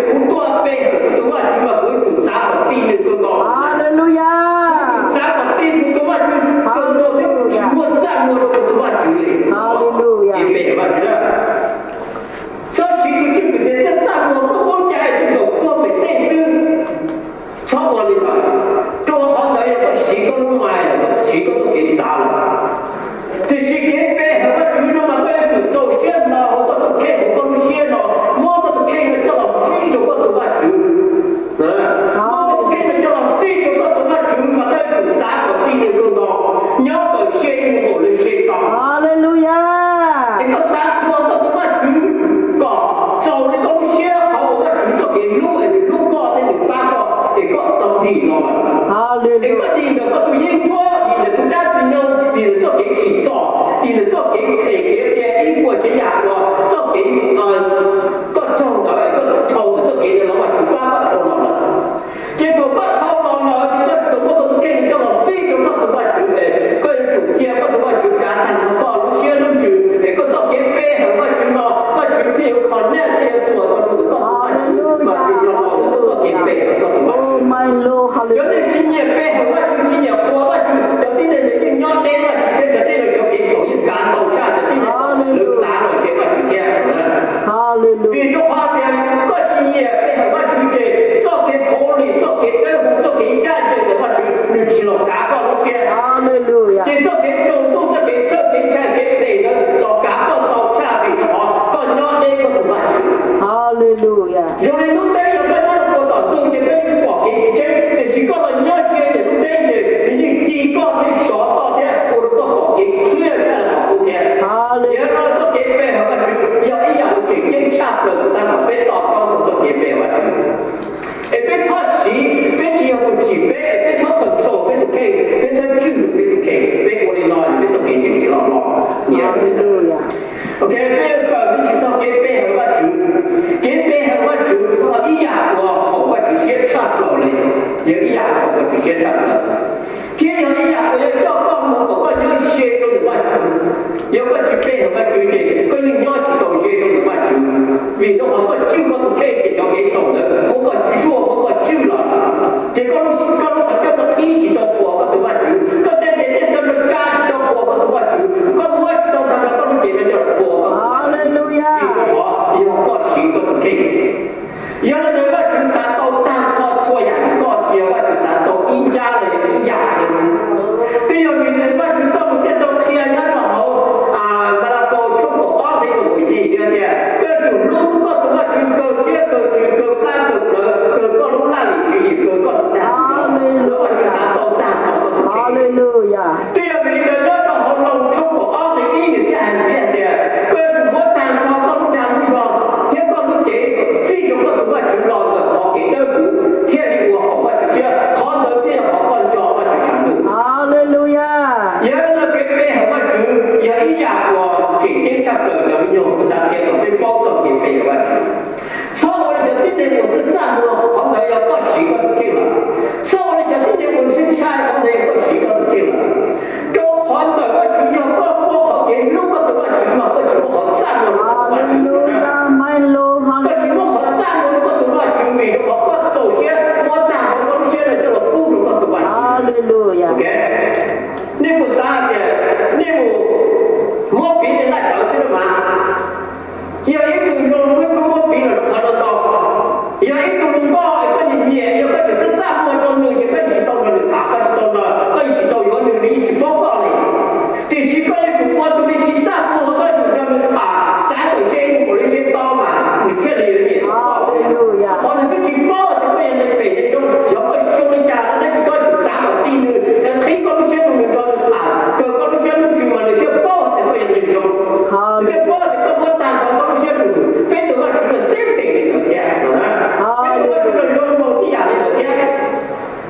Kuv tuaj pe hawm kuv tus Vajtswv mas kuv yuav tsum xav kom ti nws kawg nkaus. Kuv yuav tsum xav kom ti kuv tus Vajtswv kawg nkaus thiab kuv tsis muaj txaj muag rau kuv tus Vajtswv li. Kev pe hawm Vajtswv na, txhob siv tus cwj pwm tias thiaj txaj muag, koj paub cai tus zaum puag pem tej xwb. Txhob ua li ntawd, rau qhov ntawd yog koj siv koj lub mind los koj siv koj txoj kev xav lawm. Tiam sis kev pe hawm Vajtswv no mas koj yuav tsum txaus siab hlo hauv koj tus kheej, hauv koj lub siab no, muab koj tus kheej no coj los fij rau koj tus Vajtswv. Muab koj tus kheej no coj los fij rau koj tus Vajtswv mas koj yuav tsum xav kom ti nws kawg nkaus, nyob kom ze nws npaum li ze tau. Es koj xav qhuas koj tus Vajtswv kom txaus li koj lub siab qhov uas Vajtswv txoj kev hlub es nws hlub koj thiab nws pab koj es koj tau dim no lawm. Es koj dim ntawm koj tus yeeb ncuab, dim ntawm tus dab tsi nyoog, dim ntawm txoj kev tsim txom, dim ntawm txoj kev phem, kev tias ib puas tsav yam uas txoj kev koj raug ntawd, koj dhau ntawm txoj kev ntawd los Vajtswv pab koj dhau los lawm. Ces thaum koj dhau los lawm ces koj tsis tau muab koj tus kheej coj los fij rau koj tus Vajtswv, koj yuav tsum cia koj tus Vajtswv kav tag nrho koj lub siab lub ntsws, es koj txoj kev pe hawm Vajtswv no Vajtswv thiaj yuav connect, thiaj yuav txuas tau rau ntawm koj tus Vajtswv, mas vim yog los ntawm koj txoj kev pe hawm koj tus Vajtswv. Cov neeg tsis nyiam pe hawm Vajtswv, tsis nyiam qhuas Vajtswv, cov tib neeg ntawd yeej nyob deb Vajtswv thiab cov tib neeg cov kev txhaum yeej kav ntau tshaj cov tib neeg lawv xav los ze Vajtswv thiab. Vim rau qhov tias koj tsis nyiam pe hawm Vajtswv ces txoj kev holy, txoj kev dawb huv, txoj kev ncaj ncees ntawm Vajtswv nws tsis los kav koj lub siab. Ces txoj kev tsaus ntuj, txoj kev txhawj, kev ntshai, kev phem ntawd los kav koj ntau tshaj vim rau qhov koj nyob deb koj tus Vajtswv. Zoo li lub teb, yog koj nyob rau puag tom ntug ces koj yeej pom kev tsis tseeb, tiam sis koj los nyob ze ntawm lub teb ces nws yeej ci koj thiab sov koj thiab ua rau koj pom kev clear tshaj li qhov qub thiab. Yog li no txoj kev pe hawm Vajtswv yog ib yam uas tseem ceeb tshaj plaws, kuv xav kom peb to taub txog txoj kev pe hawm Vajtswv. Es peb txhob siv, peb tsis yog tus tsim peb, peb txhob control peb tus kheej, peb txhob tswj peb tus kheej, peb ua li no peb txoj kev ntseeg tsis loj hlob. Ok, peb yuav kawm me ntsis txog kev pe hawm Vajtswv. Kev pe hawm Vajtswv yog ib yam uas haum Vajtswv siab tshaj plaws li, yog ib yam haum Vajtswv siab tshaj plaws, thiab yog ib yam uas yuav coj koj mus kom koj nyob ze rau ntawm Vajtswv. Yog koj tsis pe hawm Vajtswv ces koj yeej nyob tsis tau ze rau ntawm Vajtswv, vim rau qhov koj tswj koj tus kheej ces cov kev txhaum ntawd muab koj zuaj, muab koj tswj los, ces koj lub, koj lub qhov ncauj no qhib tsis tau qhuas koj tus Vajtswv, koj tej ntev tej taw no tsa tsis tau qhuas koj tus Vajtswv, koj muab tsis tau tag nrho koj lub cev no coj los qhuas koj tus Vajtswv, vim rau qhov yog koj siv koj tus kheej. Yog li ntawd Vajtswv xav tau tag nrho txhua yam rau koj, tsis yog Vajtswv xav tau ib nrab los yog ib yam xwb. Twb yog vim li Vajtswv txoj lus thiaj tau qhia nyob rau hauv Malakaus tshooj kaum ob nqe kaum yim tias koj yuav tsum hlub koj tus Vajtswv kawg siab kawg ntsws kawg plab kawg plawv kawg koj lub laj lim tswv yim kawg koj tus dag zog, Vajtswv xav tau tag nrho koj tus kheej. Twb yog vim li ntawd nyob rau hauv Loos tshooj kaum ob nqe ib nws thiaj hais ntxiv hais tias koj yuav tsum muab tag nrho koj lub dag lub zog thiab koj lub cev fij rau koj tus Vajtswv los ntawm qhov kev dawb huv thiaj li ua haum Vajtswv siab, qhov ntawd thiaj yog qhov koj nco Vajtswv tshav ntuj. Yog li no kev pe hawm Vajtswv yog ib yam uas tseem ceeb tshaj plaws cov me nyuam, kuv xav qhia kom peb paub txog kev pe hawm Vajtswv. Txhob ua li cov tib neeg uas txaj txaj muag, qhov ntawd yog koj siv koj tus kheej lawm. Txhob ua li cov tib neeg uas ntshai ntshai, qhov ntawd yog koj siv koj tus kheej lawm. Rau qhov ntawm Vajtswv yog koj muaj qhov kev hlub koj tus Vajtswv mas koj tsis muaj qhov txaj muag rau koj tus Vajtswv. Koj tsis muaj qhov txaj muag rau koj tus Vajtswv vim rau qhov koj txaus siab muab tag nrho koj lub siab no coj los pub rau koj tus Vajtswv. Nej puas xav hais tias nej mus muab piv li nqaij tawv xwb no mas, yog ib tug zoo peb pheej muab piv los rau qhov no tau. Yog ib tug hluas nkauj es koj nyiam nyiam, yog koj tseem txaj txaj muag rau nws ces koj yeej tsis tau nrog nws tham, koj tsis tau nrog, koj yeej tsis tau yuav nws, nws yeej tsis paub koj li. Tiam sis koj yuav tsum ua tus me ntsis txaj muag, koj yuav tsum nrog nws tham, xav kom ze nws npaum li ze tau mas nws thiaj li yuav nyiam koj. Qhov nws twb tsis paub tias koj yog neeg phem neeg zoo, yog koj zoo li cas no tab sis koj yuav tsum xav kom ti nws, qhib koj lub siab rau nws, nrog nws tham, kawg koj lub siab lub ntsws mas nws thiaj paub tias koj yog neeg zoo. Nws thiaj paub tias koj muab tag nrho koj lub siab rau nws. Peb tus Vajtswv los xeb tes li ntawd thiab. Peb tus Vajtswv los zoo npaum tib yam li ntawd thiab.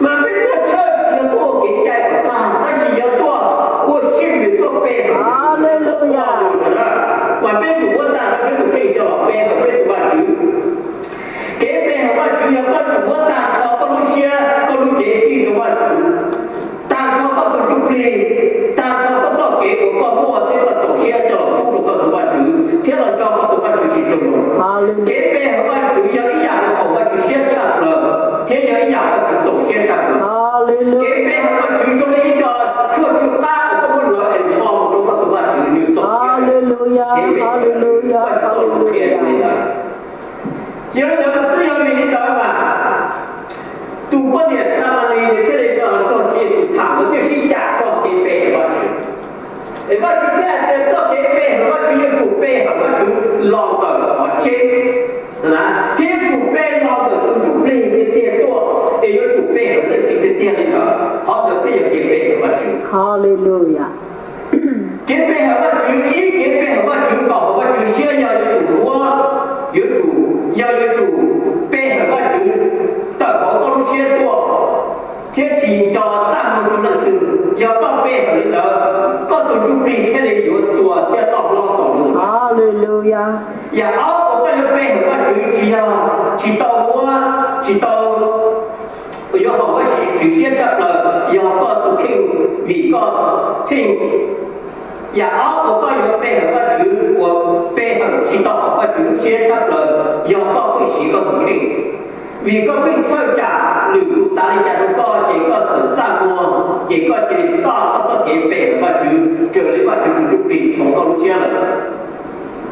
Mas peb tuaj church tsis yog tuaj ua kev cai kom tag, tab sis yog tuaj ua sij hawm tuaj pe hawm, tuaj ua nws ntawd na. Mas peb tsum muab tag nrho peb tus kheej coj los pe hawm peb tus Vajtswv. Kev pe hawm Vajtswv yog koj tsum muab tag nrho koj lub siab koj lub cev fij rau Vajtswv, tag nrho koj tus ntsuj plig, tag nrho koj txoj kev uas koj muaj thiab koj txaus siab coj los pub rau koj tus Vajtswv thiab los nrog koj tus Vajtswv sib raug zoo. Kev pe hawm Vajtswv yog ib yam uas yog ib yam Vajtswv txaus siab tshaj plaws. Kev pe hawm Vajtswv zoo li ib co tshuaj tsw qab uas koj muab hlawv es nrho mus rau koj tus Vajtswv nws txaus siab. Kev pe hawm Vajtswv, Vajtswv txoj lus qhia li ntawd. Yog li ntawd twb yog vim li ntawd mas tus poj niam Xamalis nws thiaj li nrog Tswv Yexus tham, nkawd thiaj sib cam txog kev pe hawm Vajtswv. Es Vajtswv thiaj hais tias txoj kev pe hawm Vajtswv yuav tsum pe hawm Vajtswv los ntawm qhov tseeb, thiab yuav tsum pe los ntawm tus ntsuj plig tiag tiag tuaj, es yuav tsum pe hawm Leej Txiv tiag tiag li ntawd. Qhov ntawd thiaj yog kev pe hawm Vajtswv. Kev pe hawm Vajtswv, ib, kev pe hawm Vajtswv kom hawm Vajtswv siab yog yuav tsum muab, yuav tsum, yog yuav tsum pe hawm Vajtswv tawm hauv koj lub siab tuaj, thiab tsis nco txaj muag rau leej twg. Yog koj pe hawm li ntawd, koj tus ntsuj plig thiaj li yuav txuas thiab loj hlob tau li ntawd. Yam ob uas koj yuav pe hawm Vajtswv tsis yog, tsis tau muab, tsis tau yuav haum Vajtswv siab tshaj plaws yog koj tus kheej, vim koj kheej. Yam ob uas koj yuav pe hawm Vajtswv uas pe hawm tsis tau haum Vajtswv lub siab tshaj plaws yog koj pheej siv koj tus kheej. Vim koj pheej txhawj tsam lwm tus xav li cas rau koj ces koj txawm txaj muag, ces koj cia li stop koj txoj kev pe hawm Vajtswv raws li Vajtswv tus ntsuj plig tshoov koj lub siab lawm.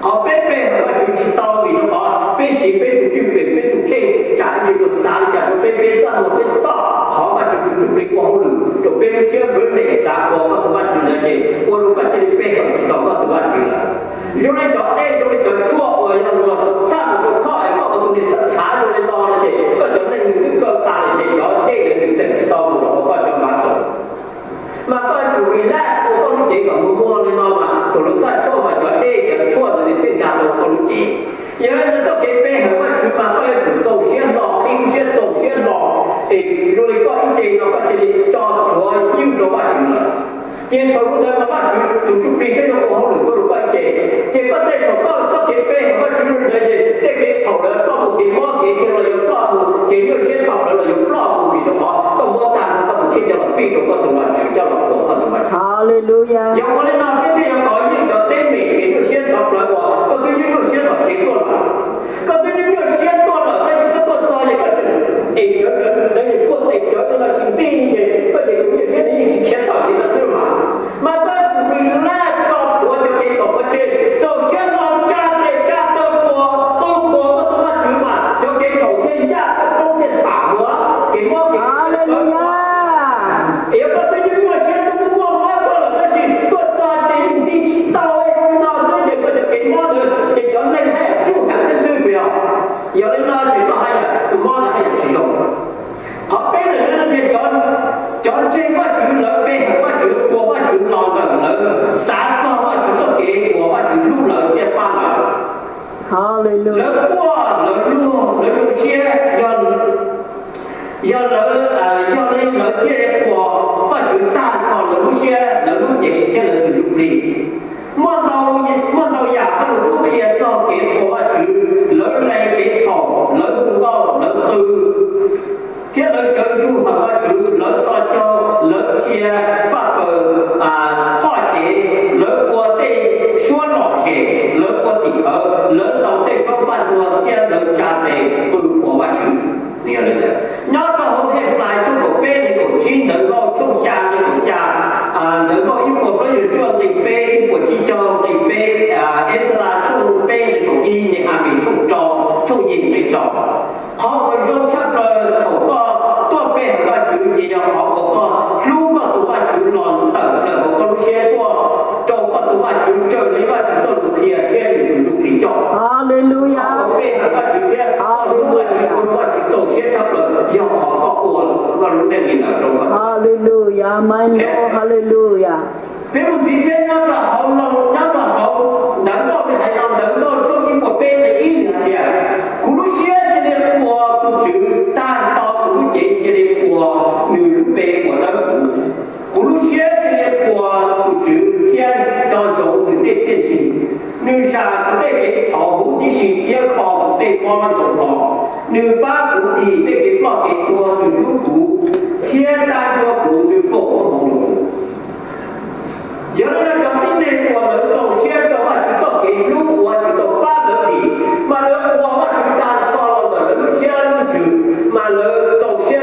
Qhov peb pe hawm Vajtswv tsis tau vim rau qhov peb siv peb tus cwj pwm, peb tus kheej, tsam ib ntsis luag xav li cas rau peb, peb txaj muag peb stop qhov Vajtswv tus ntsuj plig ua hauj lwm rau peb lub siab, peb npem xav qhuas koj tus Vajtswv ntawd ces ua rau koj cia li pe hawm tsis tau koj tus Vajtswv lawm. Zoo li cov dej, zoo li cov tshuaj uas yog luag txhaj mus rau koj es koj ua tus niag txhav txhav zoo li no no ces koj cov neeg nws twb kaw tas lawm ces cov dej ntawd nws txeem tsis tau mus rau hauv koj cov npav xaus. Mas koj yuav tsum relax ua koj lub cev kom muag muag li no mas thaum luag txhaj tshuaj mas cov dej cov tshuaj ntawd nws thiaj nkag rau koj lub cev. Yog li ntawd txoj kev pe hawm Vajtswv mas koj yuav tsum txaus siab hlo, qhib lub siab txaus siab hlo, es zoo li koj ib ce no koj cia li tso plhuav ywj rau Vajtswv lawm. Ces thaum ntawd mas Vajtswv tus ntsuj plig thiaj yuav ua hauj lwm tuaj rau koj ib ce. Ces koj tej thaum koj txoj kev pe hawm Vajtswv ntawd ces tej kev txhaum lawv ploj mus, kev mob kev nkeeg los yuav ploj mus, kev nyuaj siab tshaj plaws los yuav ploj mus, vim rau qhov koj muab tag nrho koj tus kheej coj los fij rau koj tus Vajtswv, coj los qhuas koj tus Vajtswv. Yog ua li no peb thiaj yuav kov yeej cov teeb meem kev nyuaj siab tshaj plaws uas koj twb nyuaj nyuaj siab tom tsev tuaj lawm. Koj twb nyuaj nyuaj siab tuaj lawm tab sis koj tuaj txog ces koj tseem em cawv cawv ntawd ces puag tes cawv li no tsis nti ces koj ces kuv nyuaj siab nws yeej tsis khiav tawm li no xwb mas. Mas koj yuav tsum relax, tso plhuav cov kev txhaum pov tseg, txaus siab hlo tsa tes tsa taw qhuas, qw qhuas koj tus Vajtswv mas cov kev txhaum thiaj yaj thiaj poob thiaj xam mus, kev mob kev nkeeg thiaj tawm. Es yog koj twb nyuaj nyuaj siab, twb muaj muaj mob tuaj lawm tab sis tuaj txog ces yeej nti tsis tau li no xwb ces koj cov kev mob ntawd ces cov leeg haj yam cub heev thiab xwb puas yog? Yog li no ces koj haj yam tus mob ntawd haj yam tsis zoo. Qhov peb ntawm no tias cov ntseeg Vajtswv lawv pe hawm Vajtswv, qhuas Vajtswv los ntawm lawv xav txog Vajtswv txoj kev uas Vajtswv hlub lawv thiab pab lawv. Lawv quaj, lawv luag, lawv zoo siab, yog, yog lawv, yog li lawv thiaj li qhuas Vajtswv tag nrho lawv lub siab, lawv lub cev thiab lawv tus ntsuj plig. Muaj ntau, muaj ntau yam Pajlug kuj qhia txog kev qhuas Vajtswv, lawv lees kev txhaum, lawv hu nkauj, lawv qw, thiab lawv sawv ntsug hawm Vajtswv, lawv txhos caug, lawv dhia paj paws, qoj cev, lawv ua tej suab lom zem, lawv ua tim khawv, lawv ntaus tej suab paj nruag thiab lawv tsa tes qw qhuas Vajtswv. Nyob rau hauv Henplais tshooj kaum peb nqe kaum tsib, Ntawv Nkauj tshooj xya nqe kaum xya, Ntawv Nkauj ib puas plaub caug cuaj nqe peb, ib puas tsib caug nqe peb, Exodus tshooj peb nqe kaum ib, Nehemiah tshooj rau, tshooj yim nqe rau. Qhov uas zoo tshaj plaws thaum koj tuaj pe hawm Vajtswv ces yog qhov uas koj hlub koj tus Vajtswv los ntawm plaws hauv koj lub siab tuaj rau koj tus Vajtswv raws li Vajtswv txoj lus qhia thiab nws tus ntsuj plig coj. Qhov uas pe hawm Vajtswv thiab koj hlub Vajtswv ua rau Vajtswv txaus siab tshaj plaws yog qhov koj ua koj lub neej li ntawd rau koj. Haleluya, haleluya. Peb mus ntxiv thiab nyob rau hauv, nyob rau hauv Ntawv Nkauj nws hais no, Ntawv Nkauj tshooj ib puas peb nqe ib nws hais tias, kuv lub siab cia li qhuas tus Tswv tag nrho, kuv lub cev cia li qhuas nws lub npe uas dawb huv. Kuv lub siab cia li qhuas tus Tswv thiab nco ntsoov nws tej txiaj ntsig. Nws zam kuv tej kev txhaum huv tib si thiab kho kuv tej mob zoo hlo. Nws pab kuv dim tej kev ploj kev tuag, nws hlub kuv thiab tab cuab kuv, nws foom koob hmoov rau kuv. Yog li no cov tib neeg uas lawv txaus siab rau Vajtswv txoj kev hlub uas Vajtswv tau pab lawv dim, mas lawv qhuas Vajtswv tag nrho los ntawm lawv lub siab lub ntsws, mas lawv txaus siab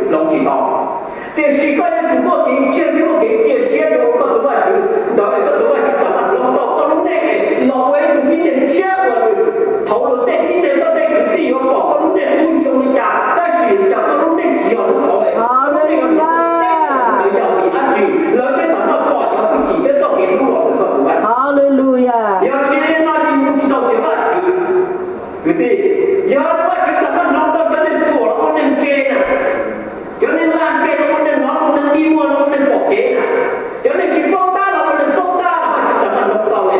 hloov tsis tau. Tiam sis koj yuav tsum muaj kev ntseeg thiab muaj kev cia siab rau koj tus Vajtswv, ntawd es koj tus Vajtswv xam maj hloov tau koj lub neej los ua ib tug tib neeg tshiab uas thaum luag tej tib neeg, koj tej kwv tij yuav pom koj lub neej tu zoo li cas, tab sis cas koj lub neej tsis yog lub thaud, koj lub neej yuav tau yog vim dab tsi? Lawv thiaj xam maj pom cov hwj chim thiab txoj kev hlub los ntawm koj tus Vajtswv. Yog tsis li no ces yus tsis tau tias Vajtswv. Kwv tij, yog Vajtswv xam maj hloov tau cov neeg ruam los ua neeg ntse na, cov neeg lag ntse los ua neeg hnov lus, neeg dig muag los ua neeg pom kev na, cov neeg tsis paub tab los ua neeg paub tab, Vajtswv xam maj hloov tau li.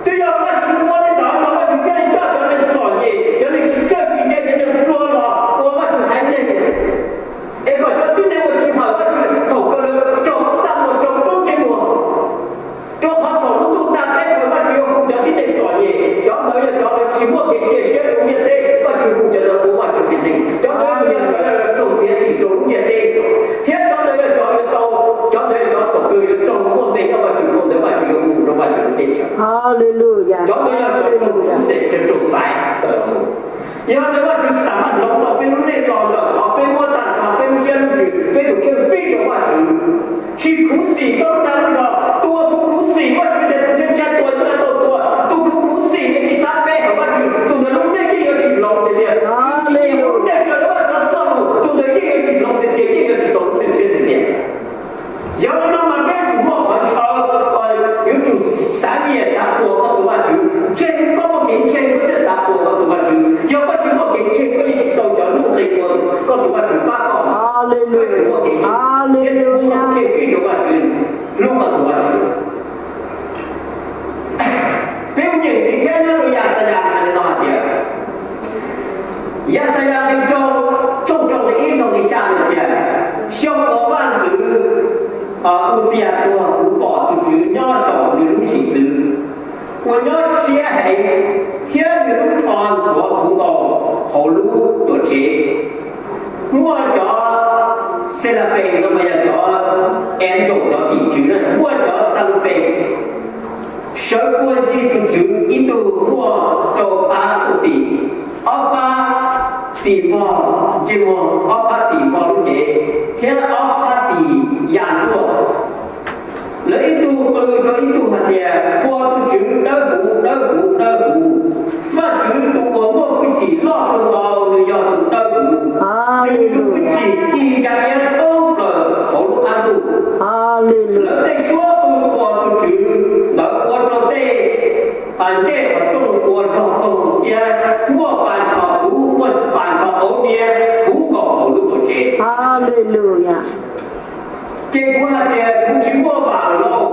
Twb yog Vajtswv ua li ntawd mas Vajtswv thiaj li coj cov neeg txom nyem, cov neeg tsis txawj tsis ntse, cov neeg pluag los ua Vajtswv haiv neeg. Es kom cov tib neeg uas tsis hawm Vajtswv thaum kawg lawv raug txaj muag, raug poob ntsej muag. Rau qhov thaum lub ntuj tag teb chaws Vajtswv yuav hu cov tib neeg txom nyem, cov ntawd yog cov uas tsis muaj kev cia siab rau ntiaj teb, Vajtswv hu cov ntawd ua Vajtswv haiv neeg. Cov ntawd yog cov uas raug txiav txim rau lub ntiaj teb, thiab cov ntawd yog cov yuav tau, cov ntawd yog cov thaum kawg yuav raug muaj npe nyob Vajtswv pub ntawd, Vajtswv yuav hu rau Vajtswv lub teb chaws. Cov ntawd yog cov raug tshwj xeeb, cov raug xaiv tawm los mus. Yog li Vajtswv xam maj hloov tau peb lub neej los ntawm qhov peb muab tag nrho peb lub siab lub ntsws, peb tus kheej fij rau Vajtswv, tsis khuv xim koj lub dag lub zog. Tus uas khuv khuv xim Vajtswv tias tus ntshai ntshai tua yeej yuav tau tua, tus khuv khuv xim es tsis xav pe hawm Vajtswv, tus ntawd lub neej yeej yuav tsis hloov tiag tiag. Tsis cia lub neej raws li Vajtswv txoj lus, tus ntawd yeej yuav tsis hloov tiag tiag, yeej yuav tsis tau lub neej tshiab tiag tiag. Yog li no mas peb yuav tsum muaj qhov ntshaw, yuav tsum xav nyiam xav qhuas koj tus Vajtswv, ntseeg koj muaj kev ntseeg koj thiaj xav qhuas koj tus Vajtswv. Yog koj tsis muaj kev ntseeg koj yeej tsis tau cov nuj nqis uas koj tus Vajtswv pab koj. Koj tsis muaj kev ntseeg thiab muab koj kev fij rau Vajtswv, hlub koj tus Vajtswv. Peb mus nyeem ntxiv thiab nyob rau Yaxayas hais li no hais tias, Yaxayas nqe rau, tshooj rau nqe ib txog nqe xya hais tias, xyoo uas vaj ntxwv Uxiyas tuag kuv pom tus Tswv nyob saum nws lub sim txwv uas nyob siab heev, thiab nws lub tsho nthuav puv nkaus hauv lub tuam tsev. Muaj cov Xelafes no mas yog cov angel, cov tim tswv na, muaj cov Xelafes sawv puag ncig tus Tswv, ib tug muaj rau phab tuj tim, ob phab tim npog ntsej muag, ob phab tim npog lub cev, thiab ob phab tim ya ntxuaj. Lawv ib tug qw rau ib tug hais tias, qhuas tus Tswv, dawb huv, dawb huv, dawb huv. Vajtswv tus uas muaj hwj chim loj kawg nkaus nws yog tus dawb huv, nws tus hwj chim ci ntsa iab thoob plaws hauv lub qab ntuj. Lawv tej suab qw qhuas tus Tswv ntawd ua rau tej ncej qhov rooj ua zog koog thiab muaj pas ntsho puv, muaj pas ntsho auv diav puv nkaus hauv lub tuam tsev. Ces kuv hais tias, kuv tsis muaj vam lawm lauj,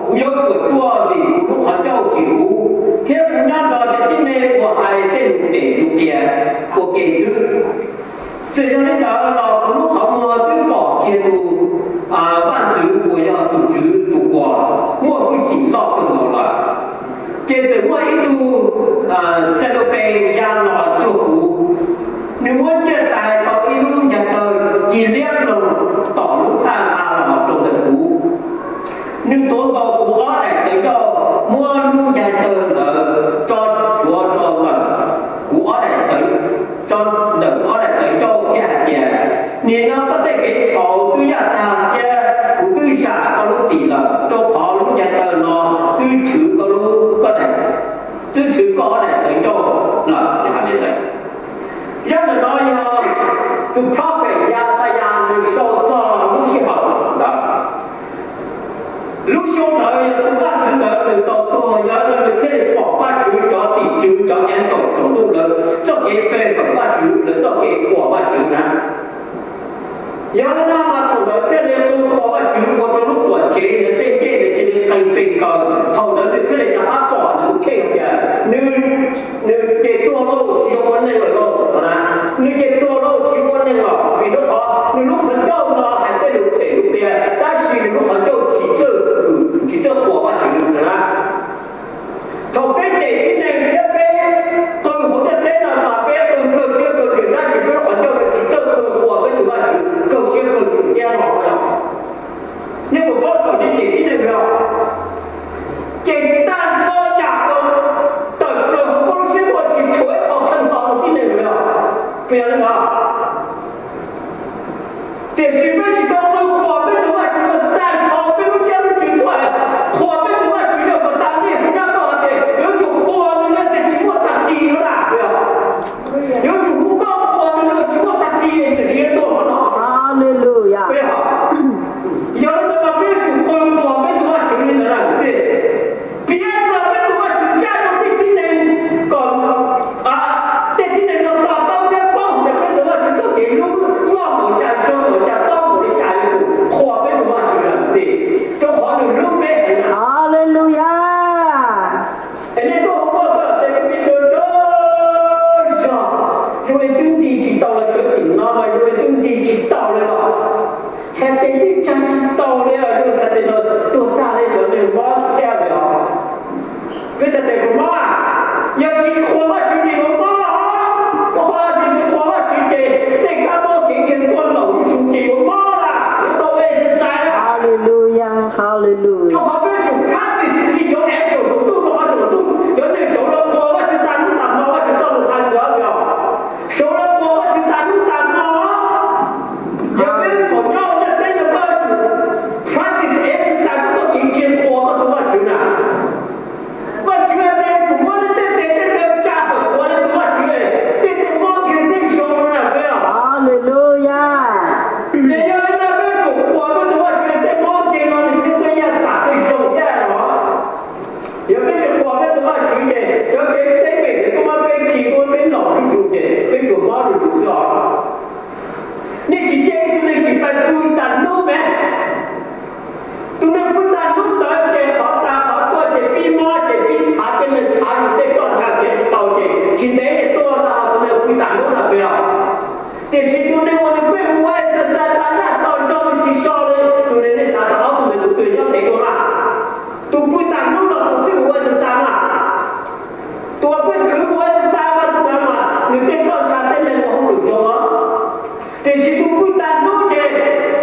kuv yuav puas tsuaj vim kuv lub qhov ncauj tsis huv, thiab kuv nyob nrog cov tib neeg uas hais tej lus phem lus qias ua ke xwb. Txawm yog li ntawd los kuv lub qhov muag twb pom kiag tus vaj ntxwv uas yog tus Tswv tus uas muaj hwj chim loj kawg nkaus lawm. Ces txawm muaj ib tug Xelafes ya los cuag kuv, nws muab ciaj tais tau ib lub ncaig tawg ci liab ploog tom lub thaj nqa los rau ntawm kuv. Nws tuav nkaus kuv ob daim tawv ncauj, muab lub ncaig tawg ntawd tso plhuav rau ntawm kuv ob daim tawv, tso ntawm kuv ob daim tawv ncauj thiab hais tias, nim no koj tej kev txhaum twb yaj tag thiab kuv twb zam koj lub txim lawm, rau qhov lub ncaig tawg no twb tshwv koj lub, koj daim, twb tshwv koj ob daim tawv ncauj lawm. Nws hais li ntawd. Zaj ntawm no yog tus prophet Yaxayas nws sau txog lub sij hawm ntawd. Lub xyoo ntawd yog tus vaj ntxwv ntawd nws tau tuag, yog li ntawd nws thiaj li pom Vajtswv cov tim tswv cov angel saum ntuj lawv txoj kev pe hawm Vajtswv, lawv txoj kev qhuas Vajtswv na. Yog li no mas thaum ntawd thiaj li qw qhuas Vajtswv ua rau lub tuam tsev ntawd tej ncej ntawd cia li qee pe nkaws. Thaum ntawd nws thiaj li rov qab pom nws tus kheej hais tias, nws, nws ces tuag lauj, tsis zoo ua neeg lawm lauj no na. Nws ces tuag lauj, tsis ua neeg lawm, vim rau qhov nws lub qhov ncauj no hais tej lus phem lus qias, tab sis nws lub qhov ncauj tsis txawj, tsis txawj qhuas Vajtswv no na. Thaum peb cem tib neeg thiab peb qw hauv ntiaj teb no mas peb qw kawg siab kawg ntsws, tab sis peb lub qhov ncauj no tsis txawj qw qhuas peb tus Vajtswv kawg siab kawg ntsws thiab no. Nej puas paub thaum nej Tiam sis peb tsis tau qw qhuas peb tus Vajtswv tag nrho peb lub siab lub ntsws tuaj, qhuas peb tus Vajtswv yog puas tas nej hu rab koj hais tias yuav tsum qhuas nws li tias tsis muaj tag kis no na. Yuav tsum hu nkauj qhuas nws li tsis muaj tag kis tiam sis yuav tuaj qhov no. Yog li ntawd mas peb yuav tsum qw qhuas peb tus Vajtswv li ntawd na kwv tij. Piav txog peb tus Vajtswv zaj rau tej tib neeg kom tej tib neeg no to taub thiab paub hais tias peb tus Vajtswv txoj kev hlub loj npaum cas, zoo npaum cas, tob npaum li cas, yuav tsum qhuas peb tus Vajtswv na kwv tij, rau qhov nws hlub peb heev na. Haleluya. Es nej tuaj hu nkauj tau tej me tub tsaug zog, zoo li twb nti tsis tau los sawv tim no mas zoo li twb nti tsis tau li los, txhais tes twb tsa tsis tau li, zoo li txhais tes no tuag tag li, cov neeg mob thiab li os. Peb txhais tes puas mob? Yog tsis qhuas Vajtswv ces yuav mob. Rau qhov tias tsis qhuas Vajtswv ces tej kab mob kev ntseeg tuaj laum lub xyoo ces yuav mob na, yuav tau exercise na. Rau qhov peb yuav tsum practice li cov angel saum ntuj, rau qhov saum ntuj cov neeg sawv los qhuas Vajtswv tas hnub tas hmo, Vajtswv txoj lus hais ntawd os. Sawv los qhuas Vajtswv tas hnub tas hmo. Yog peb thaum nyob ua ntiaj teb no koj yuav tsum practice exercise koj txoj kev ntseeg qhuas koj tus Vajtswv na. Vajtswv hais tias yuav tsum muab nej tej tes tej taw tsa fawm qhuas nej tus Vajtswv, tej tes mob nkeeg thiaj zoo na peb os. Ces yog li ntawd peb yuav tsum qhuas peb tus Vajtswv, tej mob nkeeg no nws thiaj txawj yaj xam thiaj zoo thiab no. Yog peb tsis qhuas peb tus Vajtswv ces cov kev teeb meem ntawd tuaj muab peb khi, tuaj muab peb laum zuj zus ces peb tsuas mob zuj zus xwb os. Nej sim cia ib tug neeg sim pais pw tas hnub me, tus neeg pw tag hnub ntawd ces qhov tas qhov tuaj ces pib mob ces pib txhav, tej neeg txhav zus, tej roj ntsha khiav tsis tau ces tsis ntev ces tuag tag, tus neeg pw tag hnub no peb os. Tiam sis tus neeg uas nws pheej mus ua exercise tas naj tas zoo nws tsis so li, tus neeg nej xav tau ob tug ntawd tus twg nyob ntev dua mas? Tus pw tag hnub no tus pheej mus ua exercise mas. Tus uas pheej khwv mus ua exercise mas tus ntawd mas nws tej roj ntsha tej neeg ua hauj lwm zoo os. Tiam sis tus pw tag hnub ces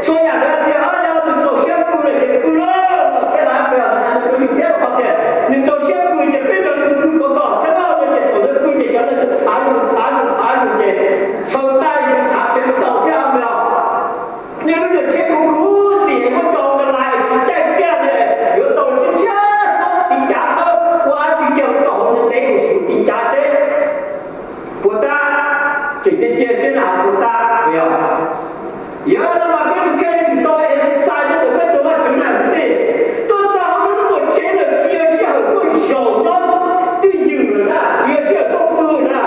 txhua yam ntawd tias yog nws txaus siab pw lawm ces pw lawm thiab na, peb pw thiab rau qhov tias nws txaus siab pw ces peb nrog nws pw kom kom thiab no ces thaum nws pw ces cov neeg txhav zus txhav zus txhav zus ces txhaws tag ces ntshav khiav tsis tau thiab me os. Nej lub niag tsheb khuv khuv xim muab tso ka lais tsis caij kiag li, yuav tau tsis ntshiab txhob tiv cav txhob ua dab tsi kiag, ua rau hauv ntev mus sim tiv cav seb puas tab, tseem cia cia seb na puas tab. Yog no mas peb tus kheej yuav tsum tau exercise rau ntawm peb tus Vajtswv na kwv tij. Tuaj txog hauv lub tuam tsev lawm tsis yog sij hawm tuaj zaum nyob twj ywm lawm na, tsis yog sij hawm tuaj pw na.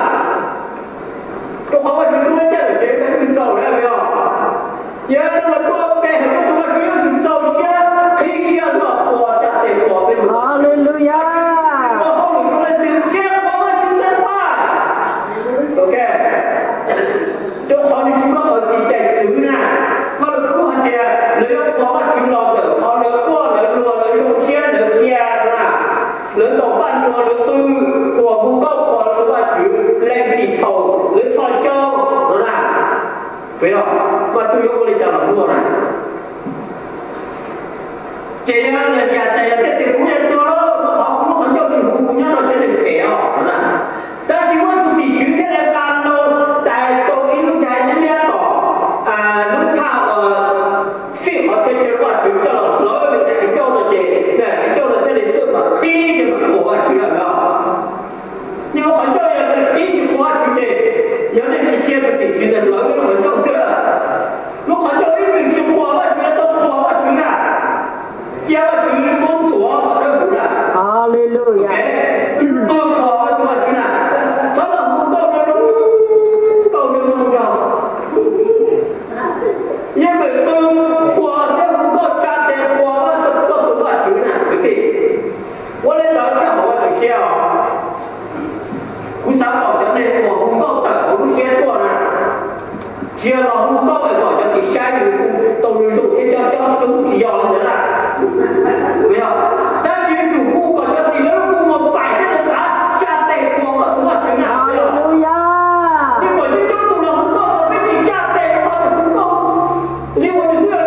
Rau qhov Vajtswv tub mab caj lawm tsev peb pw txaus na me os. Yog no mas tuaj pe hawm peb tus Vajtswv yuav tsum txaus siab qhib siab los qhuas, tsa tes qhuas peb tus Vajtswv. Ua hauj lwm rau leej twg nrhiav qhuas Vajtswv tab sis Ok, rau qhov nws tsis muaj qhov kev cai txwv na. Vaj lug kub hais tias lawv yuav qhuas Vajtswv los ntawm qhov lawv quaj lawv luag lawv zoo siab lawv dhia no na. Lawv ntaus paj nruag lawv qw, qhuas hu nkauj qhuas lawv tus Vajtswv, lees txim txhaum lawv txhos caug no na. Puas yog? Vaj tug yuav ua li cas los muaj na. Ces yog Yaxayas thiaj tias kuv yuav tuag lauj, rau qhov kuv lub qhov ncauj tsis huv, kuv nyob rau cov neeg phem os no na. Tab sis muaj tus tim tswv thiaj li nqa hlo tais tau ib lub nchaiv liab liab tom lub thaj uas fij qhov txhia chaw Vajtswv coj los hlawv nws daim ncauj no ces daim ncauj no thiaj li txawj mam qhib ces mam qhuas Vajtswv lawm os. Nej lub qhov ncauj yog tsis qhib tsis qhuas Vajtswv ces yog nej tsis cia tus tim tswv ntawd hlawv nej lub qhov ncauj xwb, lub qhov ncauj ib txwm tsis qhuas Vajtswv, tau qhuas Vajtswv na. Cia Vajtswv muab ntxuav kom dawb huv na. Qw qhuas Vajtswv, Vajtswv na, txhob los hu nkauj zoo zoo, nkauj zoo zoo nrog. Yeej meem qw qhuas thiab hu nkauj tsa tes qhuas koj tus Vajtswv na kwv tij. Ua li ntawd thiaj haum Vajtswv siab os. Kuv xav pom cov neeg uas hu nkauj tawm hauv lub siab tuaj na, tsis yog los hu nkauj kom cov tim saib yus tau zoo zoo thiab cob cob xub, tsis yog li ntawd na. Tab sis yuav tsum hu kom cov tim lawv lub kua muag paim thiab lawv xav tsa tes qhuas koj tus Vajtswv na. Nej pom coob coob tus los hu nkauj tau peb tsis tsa tes rau qhov nws hu nkauj, yeej ua nws twb yog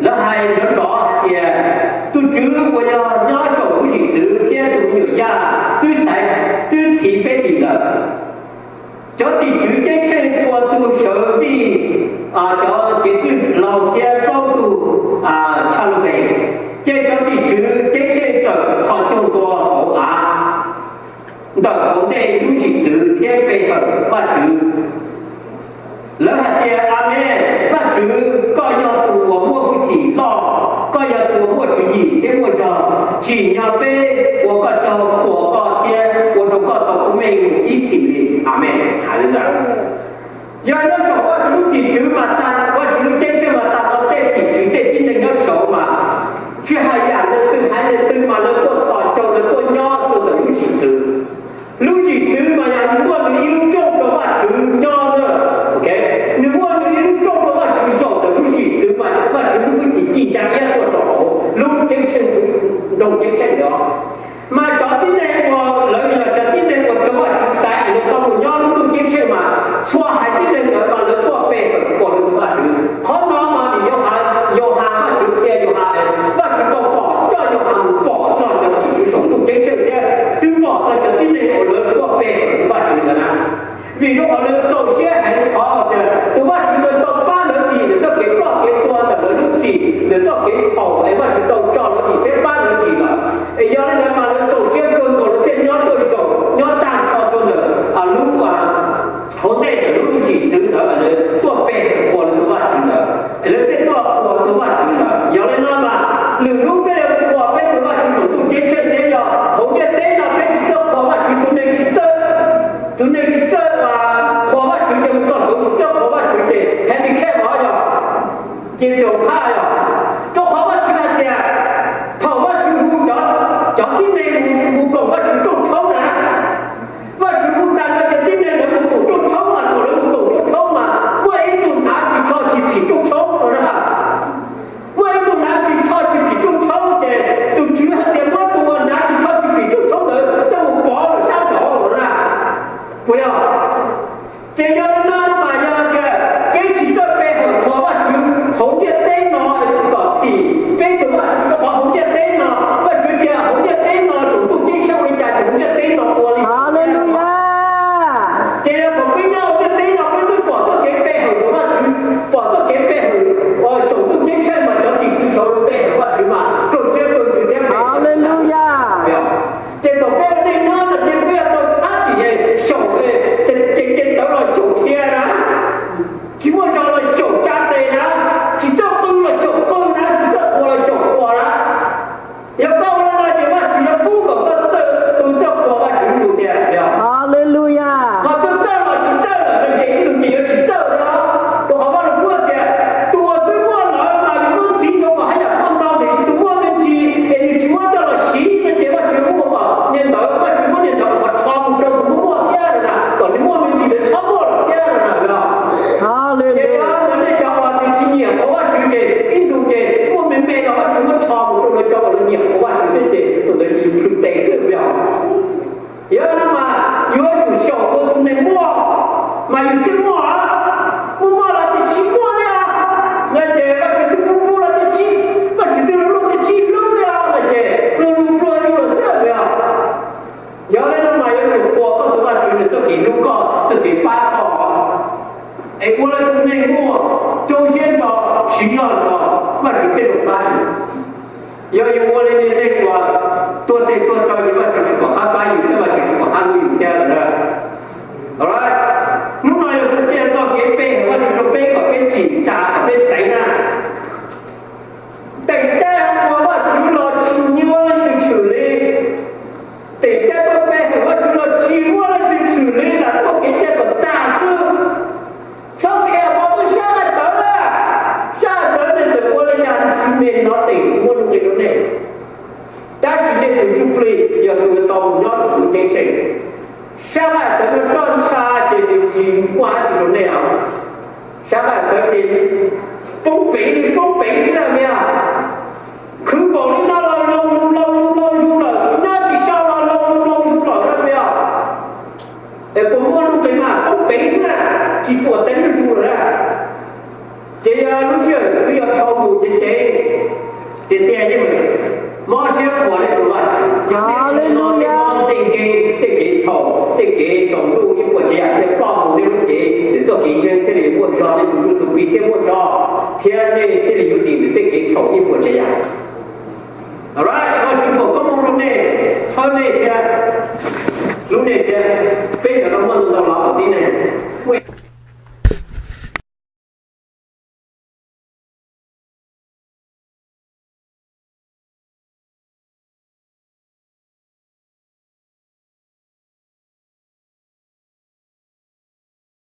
lawv hais nrov nrov hais tias, tus Tswv uas yog nyob saum lub zwm txwv thiab tus me nyuam Yaj twb xaiv, twb txhiv peb dim lawm. Cov tim tswv ceeb tsheej txhua tus sawv fij cov cev txwj laug thiab plaub tug tshaj lus pes, ces cov tim tswv ceeb tsheej txawm txhos caug ntua hauv av ntawm hauv ntej lub zwm txwv thiab pe hawm Vajtswv. Lawv hais tias, Amees, Vajtswv, koj yog tus uas muaj hwj chim loj, koj yog tus uas muaj tswv yim thiab muaj zog, tsim nyog peb ua koj tsaug, qhuas koj thiab ua rau koj tau koob meej mus ib txhis li. Amees. Hais li ntawd. Yog nyob saum Vajtswv lub tim tswv mas tas, Vajtswv lub ceeb tsheej mas tas, no tej tim tswv tej tib neeg nyob saud mas tsis hais yam leej twg haiv leej twg mas lawv tuaj txhos caug, lawv tuaj nyob rau ntawm lub zwm txwv. Lub zwm txwv mas yog nws muaj nws ib lub rooj rau Vajtswv nyob na. Nws muaj nws ib lub rooj rau Vajtswv zaum ntawm lub zwm txwv mas Vajtswv lub hwj chim ci ntsa iab tuaj rau hauv lub ceeb tsheej, nroog ceeb tsheej ntawd. Mas cov tib neeg uas lawv yog cov tib neeg uas raug Vajtswv xaiv es lawv tau mus nyob lub ntuj ceeb tsheej mas txhua haiv tib neeg ntawd mas lawv tuaj pe hawm qhuas lawv tus Vajtswv. Qhov no mas vim Yauhas, Yauhas, Vajtswv qhia Yauhas, Vajtswv tau pom, coj Yauhas mus pom txog cov tim tswv saum ntuj ceeb tsheej thiab twb pom txog cov tib neeg uas lawv tuaj pe hawm tus Vajtswv ntawd na. Vim rau qhov lawv txaus siab heev, qhov tias tus Vajtswv ntawd tau pab lawv dim ntawm txoj kev ploj kev tuag, ntawm lawv lub txim, ntawm txoj kev txhaum es Vajtswv tau tso lawv dim thiab pab lawv dim lawm. Es yog li ntawd mas lawv txaus siab kawg nkaus, lawv thiaj nyob tuaj zaum, nyob tag nrho rau ntawm lub hauv ntej ntawm lub zwm txwv ntawd, lawv tuaj pe qhuas lawv tus Vajtswv ntawd, es lawv thiaj tuaj qhuas tus Vajtswv ntawd. Yog li no mas lwm hnub peb yuav qhuas peb tus Vajtswv saum ntuj ceeb tsheej thiab, yog hauv ntiaj teb no peb tsis txawj qhuas Vajtswv, tus neeg tsis txawj, tus neeg tsis txawj qhuas Vajtswv ces mus txog saud tsis txawj qhuas Vajtswv ces handicap os, yog ces xyaum qhaj yog. Rau qhov Vajtswv hais tias thaum Vajtswv hu cov, cov tib neeg mus koom Vajtswv rooj tshoob na, Vajtswv hu tag nrho cov tib neeg ntawd mus koom rooj tshoob mas thaum lawv mus koom rooj tshoob mas muaj ib tug hnav ris tsho tsis phim rooj tshoob no na. Muaj ib tug hnav ris tsho tsis phim rooj tshoob ces tus tswv hais tias muab tus uas hnav ris tsho tsis phim rooj tshoob ntawd coj mus pov lawm sab nraud no na. Puas yog? Ces yog li no mas yog tias peb tsis txawj pe hawm qhuas Vajtswv hauv ntiaj teb no es tsis kom phim peb tus Vajtswv, rau qhov hauv ntiaj teb no, Vajtswv tias hauv ntiaj teb no saum ntuj ceeb tsheej ua li cas ces hauv ntiaj teb no ua li. Hallelujah. Ces yog thaum peb nyob hauv ntiaj teb no peb twb pom txoj kev pe hawm saum Vajtswv, pom txoj kev pe hawm saum ntuj ceeb tsheej mas cov tim tswv tau pe hawm Vajtswv mas kawg siab kawg ntsws thiab pe hawm. Hallelujah. Ces thaum peb ua neej nyob no ces peb yuav tau thab tim xyaum, ces ces tawv los xyaum dhia na, tsis muaj zog los xyaum tsa tes na, tsis txawj qw los xyaum qw na, tsis txawj qhuas los xyaum qhuas na. Yog koj ua li no ces Vajtswv yuav pub kom koj txawj qw txawj qhuas Vajtswv zus thiab. Hallelujah. Ho txawj txawj los tsis txawj lawm no ces ib tug ces yuav tsis txawj no. Rau qhov Vajluskub tias tus uas twb muaj lawm mas yuav muab ntxiv rau kom haj yam muaj ntau, tiam sis tus muaj me ntsis es nws tsis muab coj los siv no ces Vajtswv muab kom niag ntawd, Vajtswv muab niag ntawd qhov rho mus rau tus muaj muaj thiab no na, kom nws muaj me ntsis ntawd txhob muaj lawm thiab no na. Ces yog nej cov uas nws tsis nyiam qhuas Vajtswv ces ib tug ces muaj me me no Vajtswv muab rho mus rau lawv cov uas lawv nyiam qhuas Vajtswv thiab ces tus ntawd ces plhws tes xwb yog. Yog no mas yuav tsum xyaum ua tus neeg muaj, mas yus thiaj muaj. Muaj muaj los tias tsis muaj li, no ces Vajtswv twb pub pub los tias tsis, Vajtswv twb luag luag tias tsis hlub li no ces pluag zus pluag zus los xwb yog. Yog li no mas yuav tsum qhuas koj tus Vajtswv nws txoj kev hlub koj, txoj kev pab koj, es ua lawv tus neeg muaj, rau siab nrho, siv zog nrho, Vajtswv thiaj zoo pab yus. Yog yus ua li niag neeg uas tuag tes tuag taw ces Vajtswv tsis pom qab pab yus thiab, Vajtswv tsis pom qab hlub yus thiab lawm na. Hnub no yog kuv qhia txog kev pe hawm Vajtswv rau peb kom peb tsim tsa kom peb xaiv na. Tes caij qhuas Vajtswv los tsis muaj leej twg tshwm li. Tes caij tuaj pe hawm Vajtswv los tsis muaj leej twg tshwm li, lam tuaj kev cai kom tag xwb. Txhob khe pov muaj sab nqaij tawv na, sab nqaij tawv nej txawm ua li cas tsis me no tes tsis muaj lub nqi rau nej. Tab sis nej tus ntsuj plig yog tus tau mus nyob saum ntuj ceeb tsheej. Sab nqaij tawv no roj ntsha ces nws tsis muaj dab tsi rau nej os. Sab nqaij tawv ces Ces tiag tiag yeej mob siab qhuas nej tus Vajtswv, yog nej ua no tej mob tej nkeeg, tej kev txhaum, tej kev tsaus ntuj ib puas tsav yam thiaj ploj mus nej lub cev, nej txoj kev ntseeg thiaj li yuav muaj zog, nej tus ntsuj tus plig thiaj muaj zog, thiab nej thiaj li yuav dim ntawm tej kev txhaum ib puas tsav yam. Vajtswv foom koob hmoov rau nej, txhawb nej thiab hlub nej thiab. Peb cov no muaj ntau ntau los tib neeg